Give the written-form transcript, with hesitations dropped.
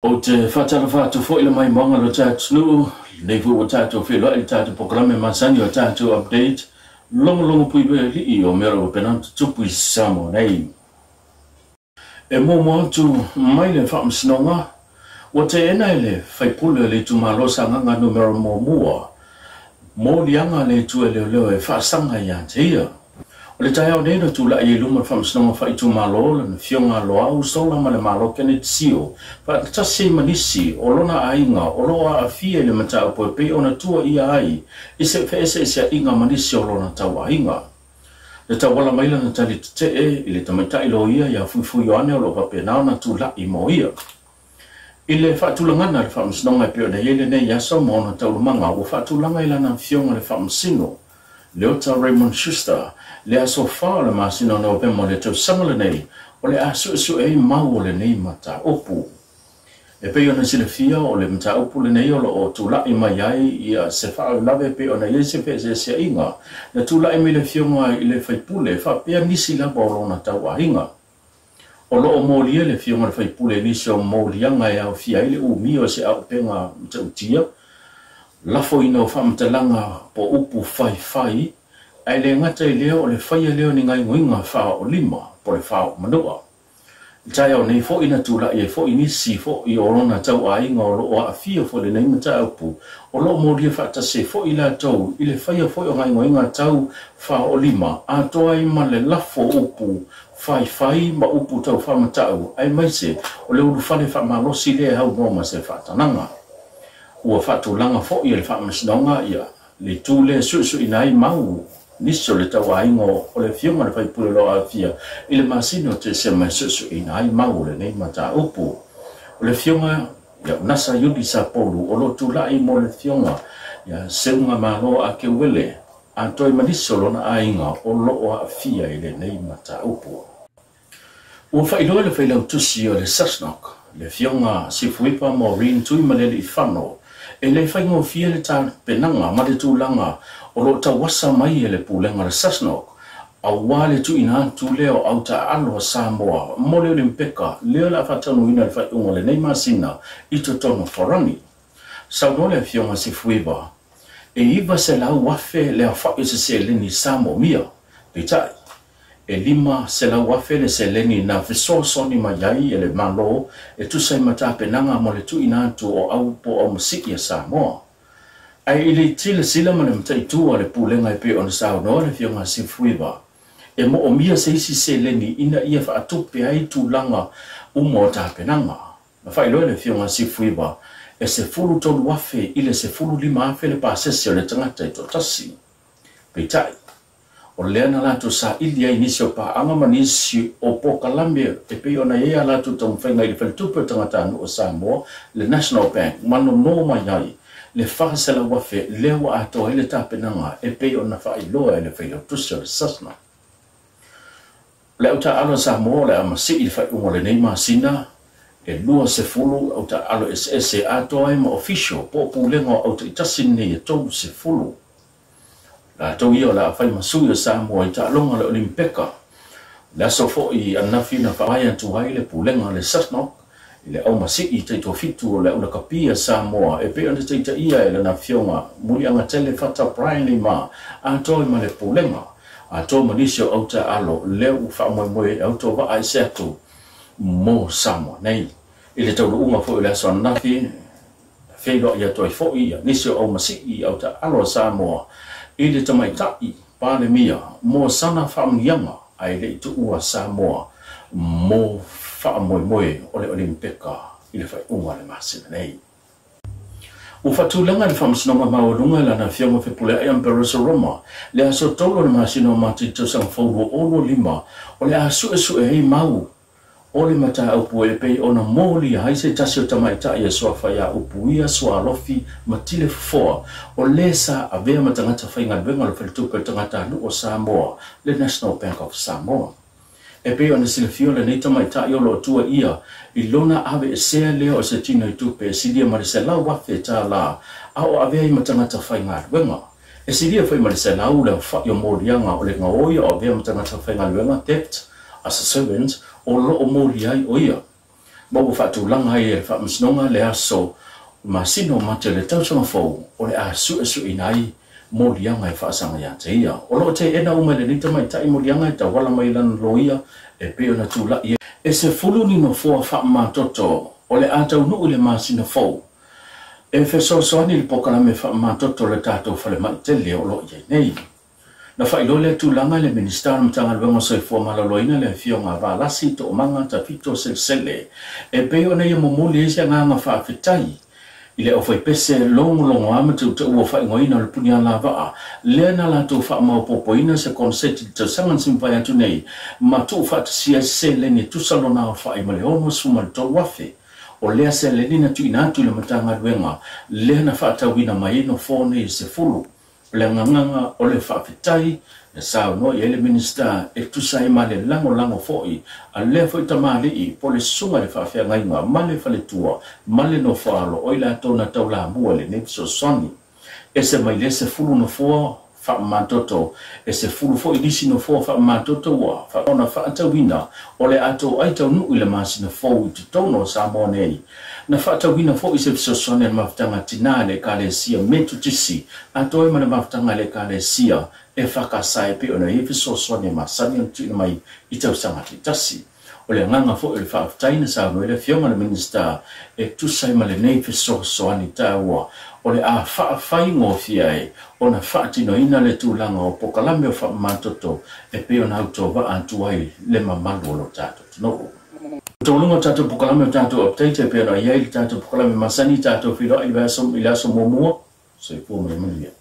Ou te faatalofa atu foi i le maimoaga o lo tatou nuu, lenei foi ua tatou feiloai i le tatou polokalame masani o tatou update, logologo puipuialii o mea o lo o faapena ona tutupu i Samoa nei. E muamua atu mai le Faamasinoga, ua teena e le faipule o le itumalo Sagaga Numera Muamua moliaga a le Itu e Leoleo e faasaga ia te ia. O le taeao nei na tulai ai i luma o le Faamasinoga Faaitumalo lana Afioga a Loau Sola ma le Malo Kenneth Sio faatasi ai ma nisi o lona aiga o lo o aafia i le mataupu e pei ona tuuaia ai i se feeseeseaiga ma nisi o lona tauaiga. Na tauala mai lana tali tetee i le tamaitai loia ia Fuifui Ioane o lo o faapena ona tulai mo ia. I le faatulagaga a le Faamasinoga e pei ona i ai lenei aso ma ona taualumaga, ua faatulaga i lana afioga le Faamasino, Leota Raymond Schuster, le aso 4 o le masina o Novema o le tausaga lenei, o le a suesue ai mau o lenei mataupu. E pei ona silafia, o le mataupu lenei o lo o tulai mai ai ia se faalavelave e pei ona i ai se feeseeseaiga na tulai mai le afioga i le faipule faapea nisi lava o lona tauaiga. O lo o molia le afioga i le faipule i nisi o moliaga e aofia ai le umia o se auupega matautia, lafoina o faamatalaga po o upu faifai, ae le gata i lea o le faia lea o ni gaoioiga faaoolima po o le faaoomanua. I le taeao nei foi na tulai ai foi nisi foi o lona tauaiga o lo o aafia foi i lenei mataupu, o lo o molia faatasi ai foi i latou i le faia foi o gaoioiga tau faaoolima atoa ai ma le lafo o upu faifai ma upu tau faamatau aemaise o le ulufale faamalosi lea e aunoa ma se faatanaga. Ua faatulaga foi e le Faamasinoga ia le itu lea e suesueina ai mau nisi o le tauaiga o le Afioga i le Faipule o lo o aafia i le masina o Tesema e suesueina ai mau o lenei mataupu. O le Afioga ia Unasa Iuli Sapolu o lo o tulai mo le Afioga ia Seugamalo Akeuele atoa ai ma nisi o lona aiga o lo o aafia i lenei mataupu. Ua faailoa e le Failautusi o le SASNOC, le Afioga Sifuipa Maureen Tuimaleleifano, e le faigofie le tapenaga ma le tulaga o lo o tauasa mai e le Pulega o le SASNOC aua le tuuina atu lea o au taaalo a Samoa mo le Olimpeka lea o le a faataunuuina i le faaiuga o lenei masina i totonu o Farani. Saunoa le Afioga Sifuiva, e 900,000 le aofai o se seleni sa moomia, peitai, e 500,000 le seleni na fesoasoani mai ai e le Malo e tusa ai ma tapenaga mo le tuuina atu o au po o aumasii a Samoa. Ae i le silasila ma le mataitu a le Pulega e pei ona saunoa le Afioga Sifuiva, e moomia se isi seleni ina ia faatupe ai tulaga uma o tapenaga. Na faailoa e le Afioga Sifuiva, e 13,000 i le 15,000 le pasese o le tagata e toatasi. Peitai, o lea na latou saili ai nisi o paaga ma nisi o polokalame e pei ona i ai a latou taumafaiga i le Faletupe o Tagatanuu o Samoa, le National Bank, ma nono mai ai le 400,000 lea ua atoa ai le tapenaga e pei ona faailoa e le Failautusi o le SASNOC. O le au taaalo a Samoa o le a masii i le faaiuga o lenei masina, e 20 au taaalo eseese atoa ai ma official po o pulega o au taitasi nei e 30. Latou ia o le a fai ma sui o Samoa i taaloga o le Olimpeka. O le aso foi ananafi na faavae atu ai le pulega a le SASNOC i le aumasii taitoafitu o le aulakapi a Samoa e pei ona taitaia e lana afioga Muliagatele Fata Brian Lima atoa ai ma le pulega atoa ma nisi o au taaalo lea ua faamoemoe e autovaa ese atu mo Samoa nei. I le taunuuga foi o le aso ananafi, na feiloai atu ai foi nisi o aumasii au taaalo a Samoa i le tamaitai Palemia mo sana faamanuiaga ae le i tuua Samoa mo faamoemoe o le Olimpeka i le faaiuga o le masina nei. Ua faatulaga e le Faamasinoga Maualuga e lana Afioga Fepuleai Ambrose Roma le aso 3 o le masina o Mati i le tausaga fou 2025 o le a suesue ai mau o le mataupu e pei ona molia ai se tasi o tamaitai e suafa ia Upuia Sualofi ma Tile Fofoa o le sa avea ma tagata faigaluega o le Faletupe o Tagatanuu o Samoa, le National Bank of Samoa. E pei ona silafia o lenei tamaitai o lo o tuuaia i lona aveesea lea o se tino i tupe e silia ma le $100,000 a o avea ai ma tagata faigaluega. E silia foi ma le 100 le aofai o moliaga o le gaoi o avea ma tagata faigaluega, theft as a servant, o lo o molia ai o ia. Ma ua faatulaga ai e le Faamasinoga le aso masina o Mati o le tausaga fou o le a suesueina ai moliaga e faasaga ia te ia. O lo o teena uma e lenei tamaitai moliaga e tauala mai i lana loia e pei ona tulai ai. E 10 ni nofoa faamamatoto o le a taunuu i le masina fou e fesoasoani i le polokalame faamamatoto o le tatou falemai tele o lo o i ai nei. Na faailoa lea tulaga e le Minisita o le Matagaluega o Soifua Maloloina le Afioga a Valasi Toomaga Tafito Selesele e pei ona ia momoli ai se agaga faafetai i le aufaipese logologoa ma teuteu ua faaigoaina o le Punialavaa lea na latou faamaopoopoina se koneseti i le tausaga na simpai atu nei ma tuufaatasia ai se seleni e tusa lona aofai ma le $63,000. O lea seleni na tuuina atu i le Matagaluega lea na faatauina mai ai nofoa nei e 10. O le agaga o le faafetai na saunoa i ai le Minisita e tusa ai ma le lagolago foi a lea foi tamalii po o le susuga i le faafeagaiga ma le faletua ma le nofoaalo o i latou na taulamua i lenei fesoasoani. Ese mai lea 10 nofoa faamamatoto, e 10 foi nisi nofoa faamamatoto ua ona faatauina o le a toai taunuu i le masina fou i totonu o Samoa nei. Na faatauina foi se fesoasoani a le mafutaga tinā i le Ekalesia Metotisi atoa ai ma le mafutaga a le Ekalesia EFKS e pei ona i ai fesoasoani e masani ona tuuina mai i tausaga taitasi. O le agaga foi o le faafetai na saunoa ai le Afioga i le Minisita e tusa ai ma lenei fesoasoani taua o le a faafaigofie ai ona faatinoina le tulaga o polokalame o faamamatoto e pei ona autovaa atu ai le mamalu o lo tatou atunuu. Taualuga o tatou polokalame o tatou update e pei ona i ai le tatou polokalame masani tatou feiloai i le aso muamua. Soifua ma ia manuia.